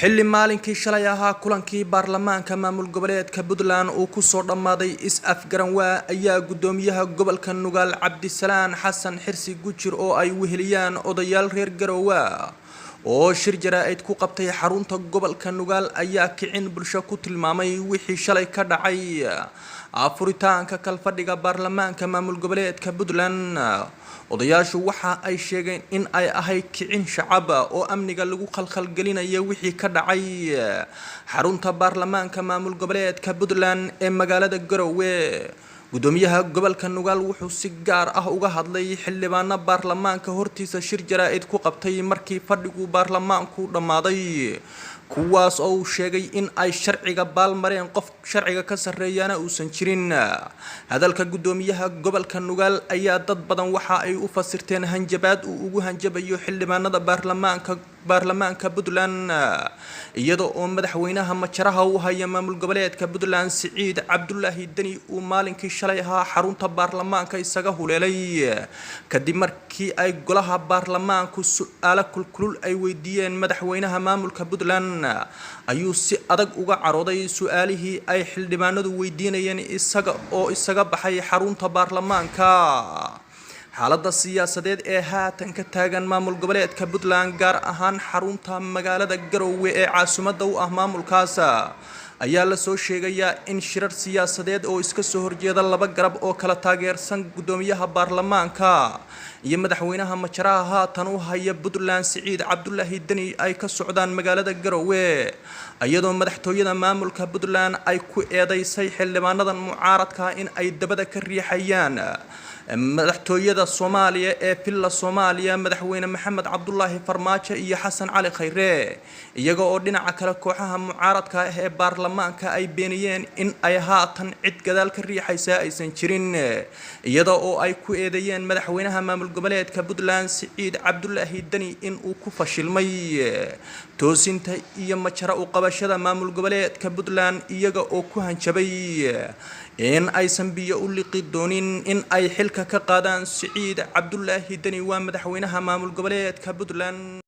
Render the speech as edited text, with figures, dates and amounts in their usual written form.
Xilli maalinkii shalay ahaa kulankii baarlamaanka maamul goboleedka Puntland uu kusoo dhammaaday is-afgaranwaa, ayaa guddoomiyaha gobolka Nugaal, Cabdisalaan Xasan Xirsi Gujir, oo ay weheliyaan odayaal reer Garoowa oo shir jaraa'id ku qabtay xarunta gobolka Nugaal, ayaa kicin bulsho ku tilmaamay wixii shalay ka dhacay furitaanka kalfadhiga baarlamaanka maamul goboleedka Puntland. Odayaashu waxa ay sheegeen in ay ahayd kicin shacab oo amniga lagu khalkhalgelinayo wixii ka dhacay xarunta baarlamaanka maamul goboleedka Puntland ee magaalada Garowe. Gudoomiyaha gobolka Nugaal wuxuu si gaar ah uga hadlay xildhibaano baarlamaanka hortiisa shir jaraa'id ku qabtay markii fadhigu baarlamaanku dhammaaday, kuwaas oo uu sheegay in ay sharciga baalmareen, qof sharciga ka sarreeyana uusan jirin. Hadalka gudoomiyaha gobolka Nugaal ayaa dad badan waxa ay u fasirteen hanjabaad uu ugu hanjabayo xildhibaanada baarlamaanka Puntland, iyada oo madaxweynaha majaraha u haya maamul goboleedka Puntland, Siciid Cabdulaahi Deni, uu maalinkii shalay ahaa xarunta baarlamaanka isaga huleelay kadib markii ay golaha baarlamaanku su-aalo kulkulul ay weydiiyeen madaxweynaha maamulka Puntland. Ayuu si adag uga carooday su-aalihii ay xildhibaanadu weydiinayeen, isaga oo isaga baxay xarunta baarlamaanka. Xaaladda siyaasadeed ee haatan ka taagan maamul goboleedka Puntland, gaar ahaan xarunta magaalada Garowe ee caasimadda u ah maamulkaas, ayaa lasoo sheegayaa in shirar siyaasadeed oo iska soo horjeeda laba garab oo kala taageersan guddoomiyaha baarlamaanka iyo madaxweynaha majaraha haatan u haya Puntland, Siciid Cabdulaahi Deni, ay ka socdaan magaalada Garowe, iyadoo madaxtooyada maamulka Puntland ay ku eedeysay xildhibaanadan mucaaradka in ay dabada ka riixayaan madaxtooyada Soomaaliya ee Villa Soomaaliya, madaxweyne Maxamed Cabdulaahi Farmaajo iyo Xasan Cali Khayre, iyaga oo dhinaca kale kooxaha mucaaradka ah ee baarlamaanka ay beeniyeen in ay haatan cid gadaal ka riixaysa aysan jirin, iyada oo ay ku eedeeyeen madaxweynaha maamul goboleedka Puntland, Siciid Cabdulaahi Deni, in uu ku fashilmay toosinta iyo majara u qabashada maamul goboleedka Puntland, iyaga oo ku hanjabay in aysan biyo u liqi doonin in ay xilka ka qaadaan Siciid Cabdulaahi Deni, waa madaxweynaha maamul goboleedka Puntland.